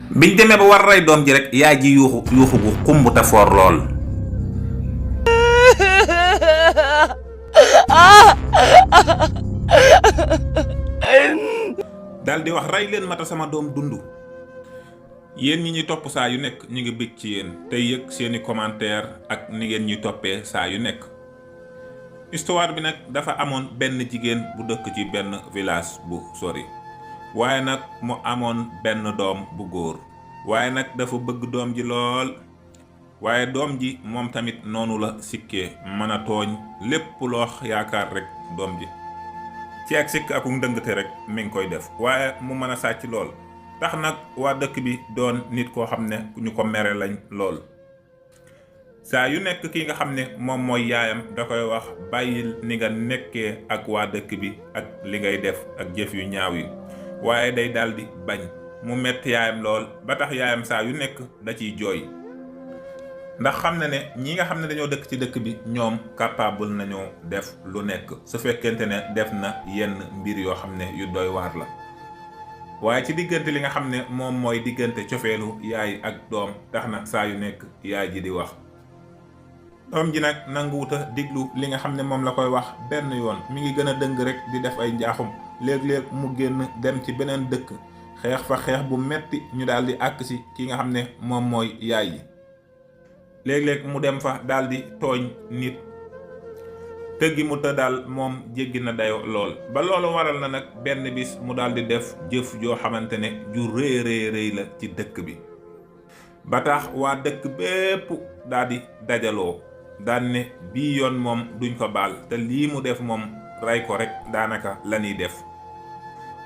biñ demee ba war rey doom ji rek yaay ji yuuxu gu xumb te foor lool. dal di wax rey leen mata sama doom dund. yéen ñi ñuy topp saa yu nekk ñu ngi bëgg ci yéen tey yëg seeni commentaire ak ni ngeen ñuy toppee saa yu nekk. histoire bi nag dafa amoon benn jigéen bu dëkk ci benn village bu sori waaye nag mu amoon benn doom bu góor waaye nag dafa bëgg doom ji lool waaye doom ji moom tamit noonu la sikkee mën a tooñ lépp loo yaakaar rek doom ji ci ak sikk ak ndëngte rek mi ngi koy def waaye mu mën a sàcc lool tax nag waa dëkk bi doon nit koo xam ne ñu ko mere lañ lool. saa yu nekk ki nga xam ne moom mooy yaayam da koy wax bàyyil ni nga nekkee ak waa dëkk bi ak li ngay def ak jëf yu ñaaw yi waaye day daldi bañ mu metti yaayam lool ba tax yaayam saa yu nekk da ciy jooy ndax xam na ne ñi nga xam ne dañoo dëkk ci dëkk bi ñoom capable nañoo def lu nekk su fekkente ne def na yenn mbir yoo xam ne yu doy waar la waaye ci diggante li nga xam ne moom mooy diggante cofeelu yaay ak doom tax na saa yu nekk yaay ji di wax. doom ji nag nanguwuta diglu li nga xam ne moom la koy wax benn yoon mi ngi gën a dëng rek di def ay njaaxum léeg-léeg mu génn dem ci beneen dëkk xeex fa xeex bu metti ñu daal di àkk si ki nga xam ne moom mooy yaay yi léeg-léeg mu dem fa daal di tooñ nit tëggi mu të daal moom jéggi na dayo lool ba loolu waral na nag benn bis mu daal di def jëf joo xamante ne ju rëy la ci dëkk bi ba tax waa dëkk bépp daal di dajaloo daan ne bii yoon moom duñ ko baal te lii mu def moom rey ko rek daanaka la ñuy def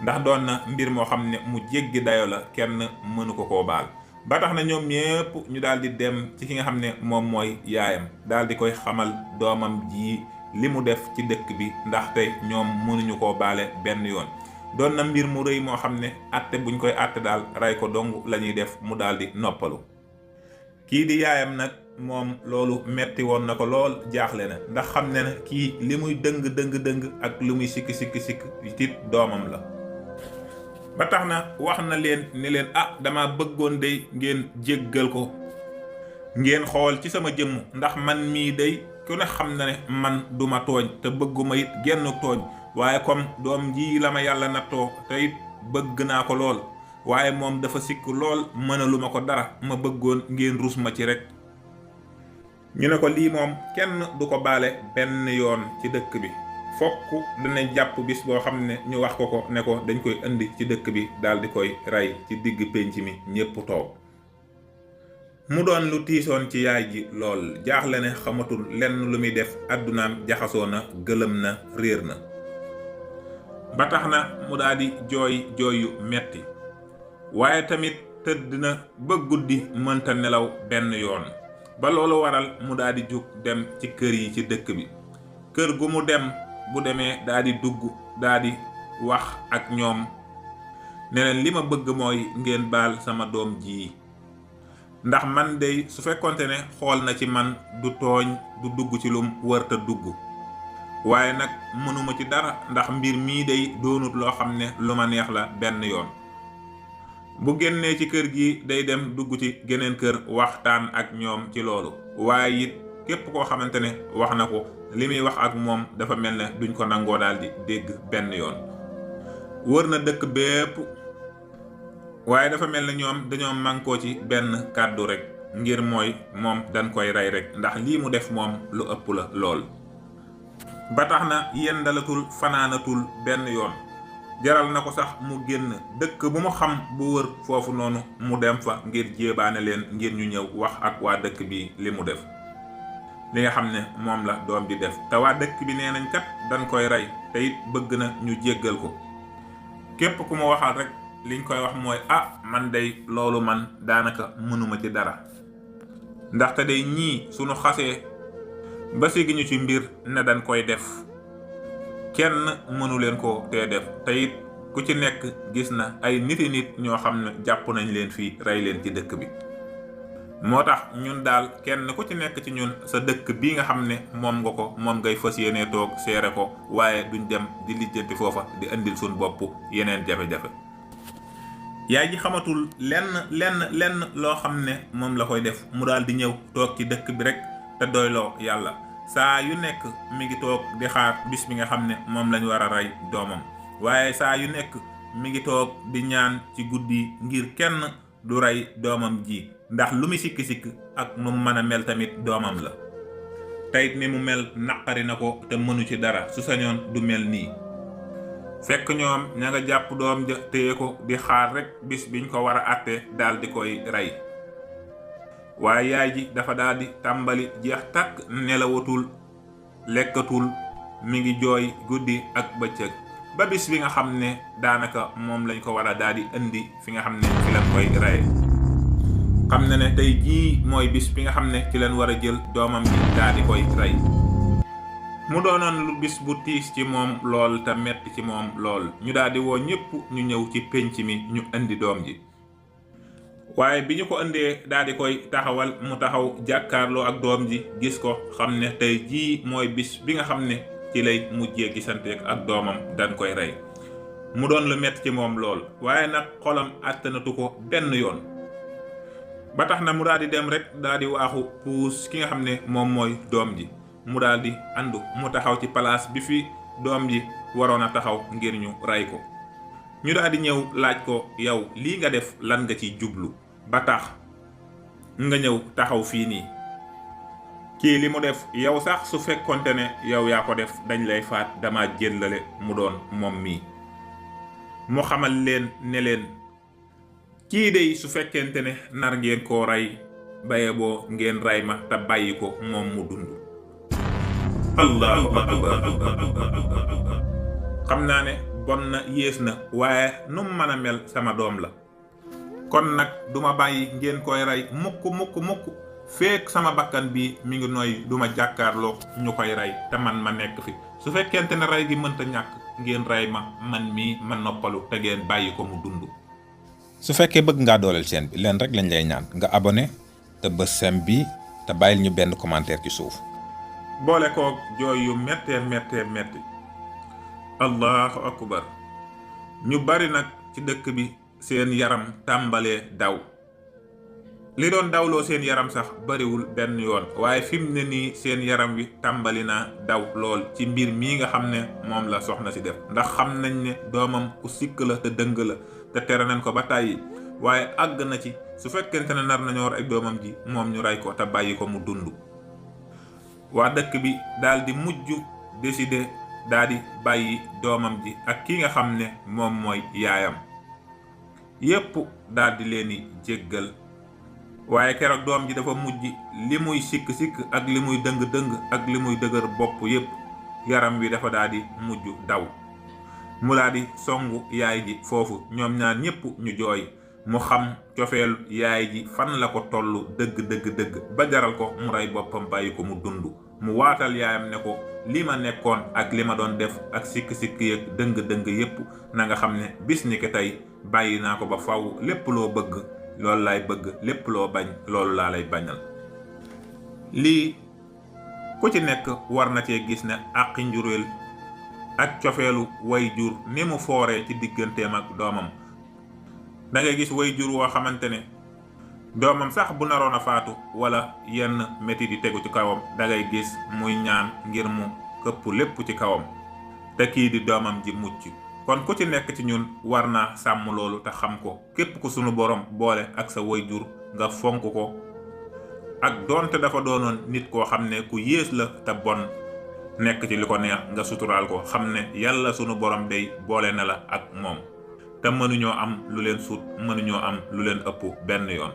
ndax doon na mbir moo xam ne mu jéggi dayo la kenn mënu ko koo baal ba tax na ñoom ñépp ñu daal di dem ci ki nga xam ne moom mooy yaayam daal di koy xamal doomam ji li mu def ci dëkk bi ndaxte ñoom mënuñu koo baale benn yoon doon na mbir mu rëy moo xam ne àtte buñ koy àtte daal rey ko dong la ñuy def mu daal di noppalu. kii di yaayam nag moom loolu metti woon na ko lool jaaxle na ndax xam ne na kii li muy dëng ak lu muy sikk tit doomam la ba tax na wax na leen ni leen dama bëggoon day ngeen jéggal ko ngeen xool ci sama jëmm ndax man mii day ku ne xam na ne man duma tooñ te bëgguma it genn tooñ waaye comme doom ji la ma yàlla nattoo te it bëgg naa ko lool waaye moom dafa sikk lool mënaluma ko dara ma bëggoon ngeen rus ma ci rek ñu ne ko lii moom kenn du ko baale benn yoon ci dëkk bi fokk danañ jàpp bis boo xam ne ñu wax ko ne ko dañ koy indi ci dëkk bi daal di koy rey ci digg pénc mi ñépp toog mu doon lu tiisoon ci yaay ji lool jaaxle ne xamatul lenn lu muy def àddunaam jaxasoo na gëlëm na réer na ba tax na mu daal di jooy yu metti waaye tamit tëdd na ba guddi mënta nelaw benn yoon ba loolu waral mu daal di jóg dem ci kër yi ci dëkk bi kër gu mu dem bu demee daal di dugg daal di wax ak ñoom ne leen li ma bëgg mooy ngeen baal sama doom ji ndax man day su fekkonte ne xool na ci man du tooñ du dugg ci lum wërta dugg waaye nag mënuma ci dara ndax mbir mii day doonut loo xam ne lu ma neex la benn yoon bu génnee ci kër gi day dem dugg ci geneen kër waxtaan ak ñoom ci loolu waaye it képp koo xamante ne wax na ko li muy wax ak moom dafa mel ne duñ ko nangoo daal di dégg benn yoon wër na dëkk bépp waaye dafa mel ne ñoom dañoo mànkoo ci benn kàddu rek ngir mooy moom dañ koy rey rek ndax lii mu def moom lu ëpp la lool ba tax na yendalatul fanaanatul benn yoon jaral na ko sax mu génn dëkk bu mu xam bu wër foofu noonu mu dem fa ngir jéebaane leen ngir ñu ñëw wax ak waa dëkk bi li mu def li nga xam ne moom la doom bi def te waa dëkk bi nee nañ kat dañ koy rey te it bëgg na ñu jéggal ko képp ku ma waxal rek liñ koy wax mooy man day loolu man daanaka mënuma ci dara ndaxte day ñii suñu xasee ba sigi ñu ci mbir ne dañ koy def kenn mënu leen ko tee def te it ku ci nekk gis na ay niti nit ñoo xam ne jàpp nañ leen fii rey leen ci dëkk bi moo tax ñun daal kenn ku ci nekk ci ñun sa dëkk bii nga xam ne moom nga ko moom ngay fas yéenee toog seere ko waaye duñ dem di lijjanti foofa di indil suñ bopp yeneen jafe-jafe yaay ji xamatul lenn loo xam ne moom la koy def mu daal di ñëw toog ci dëkk bi rek te doyloo yàlla saa yu nekk mi ngi toog di xaar bis bi nga xam ne moom lañ war a rey doomam waaye saa yu nekk mi ngi toog di ñaan ci guddi ngir kenn du rey doomam ji ndax lu mu sikk-sikk ak nu mu mën a mel tamit doomam la teyit ni mu mel naqari na ko te mënu ci dara su sañoon du mel nii fekk ñoom ña nga jàpp doom ja téye ko di xaar rek bis biñ ko war a àtte daal di koy rey waaye yaay ji dafa daal di tàmbali jeex tàkk nelawatul lekkatul mi ngi jooy guddi ak bëccëg ba bis bi nga xam ne daanaka moom lañ ko war a daal di indi fi nga xam ne fi lañ koy rey xam na ne tey jii mooy bis bi nga xam ne ci leen war a jël doomam ji daal di koy rey mu doonoon lu bis bu tiis ci moom lool te metti ci moom lool ñu daal di woo ñépp ñu ñëw ci pénc mi ñu indi doom ji waaye bi ñu ko indee daal di koy taxawal mu taxaw jàkkaarloo ak doom ji gis ko xam ne tey jii mooy bis bi nga xam ne ci lay mujjee gisanteek ak doomam dañ koy rey mu doon lu metti ci moom lool waaye nag xolam àttanatu ko benn yoon ba tax na mu daal di dem rek daal di waaxu puus ki nga xam ne moom mooy doom ji mu daal di àndu mu taxaw ci place bi fi doom ji waroon a taxaw ngir ñu rey ko ñu daal di ñëw laaj ko yow lii nga def lan nga ci jublu ba tax nga ñëw taxaw fii nii kii li mu def yow sax su fekkonte ne yow yaa ko def dañ lay faat dama jëllale mu doon moom mii mu xamal leen ne leen kii dey su fekkente ne nar ngeen koo rey baye boo ngeen rey ma te bàyyi ko moom mu dund allahu akbar xam naa ne bon na yées na waaye nu mu mën a mel sama doom la kon nag duma bàyyi ngeen koy rey mukk feek sama bakkan bi mi ngi noy duma jàkkaarloo ñu koy rey te man ma nekk fi su fekkente ne rey gi mënta ñàkk ngeen rey ma man mii ma noppalu te ngeen bàyyi ko mu dund. su fekkee bëgg ngaa dooleel chaîne bi leen rek lañ lay ñaan nga abonné te bës sem bi te bàyyil ñu benn commentaire ci suuf. boole koog jooy yu méttee métti allahu akbar ñu bari nag ci dëkk bi seen yaram tàmbalee daw li doon dawloo seen yaram sax bariwul benn yoon waaye fi mu ne nii seen yaram wi tàmbali naa daw lool ci mbir mii nga xam ne moom la soxna si def ndax xam nañ ne doomam ku sikk la te dëng la te tere nañ ko ba tàyyi waaye àgg na ci su fekkente ne nar nañoo rey doomam ji moom ñu rey ko te bàyyi ko mu dund waa dëkk bi daal di mujj décider daal di bàyyi doomam ji ak ki nga xam ne moom mooy yaayam yépp daal di leen di jéggal waaye keroog doom ji dafa mujj li muy sikk-sikk ak li muy dëng-dëng ak li muy dëgër bopp yépp yaram wi dafa daal di mujj daw mu daal di songu yaay ji foofu ñoom ñaar ñépp ñu jooy mu xam cofeel yaay ji fan la ko tollu dëgg ba jaral ko mu rey boppam bàyyi ko mu dund mu waatal yaayam ne ko li ma nekkoon ak li ma doon def ak sikk-sikk yeeg dëng-dëng yépp na nga xam ne bis ni ki tey bàyyi naa ko ba faw lépp loo bëgg loolu laay bëgg lépp loo bañ loolu laa lay bañal. lii ku ci nekk war na cee gis ne àqi njuréel ak cofeelu way jur ni mu fooree ci digganteem ak doomam da ngay gis way jur woo xamante ne doomam sax bu naroon a faatu wala yenn métit di tegu ci kawam da ngay gis muy ñaan ngir mu këpp lépp ci kawam te kii di doomam ji mucc kon ku ci nekk ci ñun war naa sàmm loolu te xam ko képp ku sunu borom boole ak sa way jur nga fonk ko ak doonte dafa doonoon nit koo xam ne ku yées la te bon nekk ci li ko neex nga suturaal ko xam ne yàlla sunu borom day boole na la ak moom te mënuñoo am lu leen sut mënuñoo am lu leen ëpp benn yoon.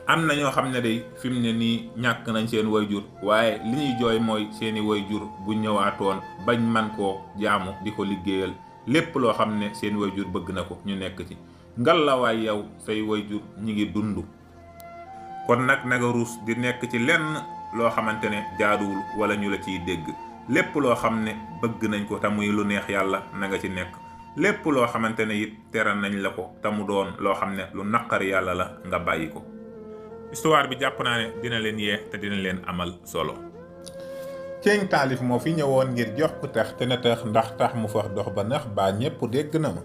am na ñoo xam ne day fi mu ne nii ñàkk nañ seen wayjur waaye li ñuy jooy mooy seeni wayjur bu ñëwaatoon bañ man koo jaamu di ko liggéeyal lépp loo xam ne seen wayjur bëgg na ko ñu nekk ci ngalawaay yow say wayjur ñi ngi dund. kon nag naga ruus di nekk ci lenn loo xamante ne jaaduwul wala ñu la ciy dégg lépp loo xam ne bëgg nañ ko te muy lu neex yàlla na nga ci nekk lépp loo xamante ne it tere nañ la ko te mu doon loo xam ne lu naqari yàlla la nga bàyyi ko. histoire bi jàpp naa ne dina leen yee te dina leen amal solo. Ceng Taalif moo fi ñëwoon ngir jox ku tax te na tax ndax tax mu fax dox ba nax baa ñépp dégg na ma.